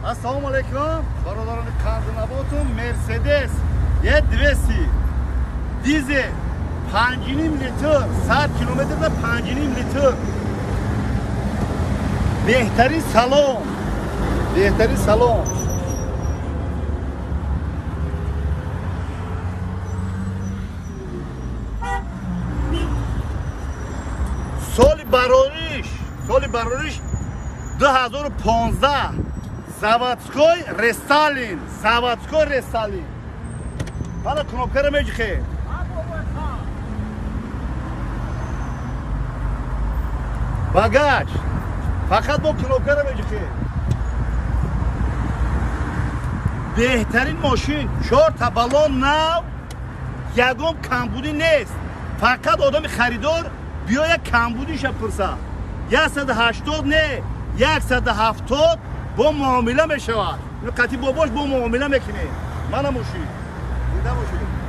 Ассалому алайкум, бародарони қандинаботум. Мерседес Е200 дизел 5,5 литр, 100 километрда 5,5 литр. Беҳтарин салон, беҳтарин салон. Соли барориш 2015, заводской рестайлинг, заводской рестайлинг. Ҳала кнопкаро меҷихе. Багаж фақат бо кнопкаро меҷихе. Беҳтарин мошин, чорта баллон нав, ягон камбудӣ нест. Фақат одами харидор биёя, камбудиша пурса. 180 не, 170 бо муомила мешавад. Қати бобош бо муомила мекунем. Мана мошин, дида бошед.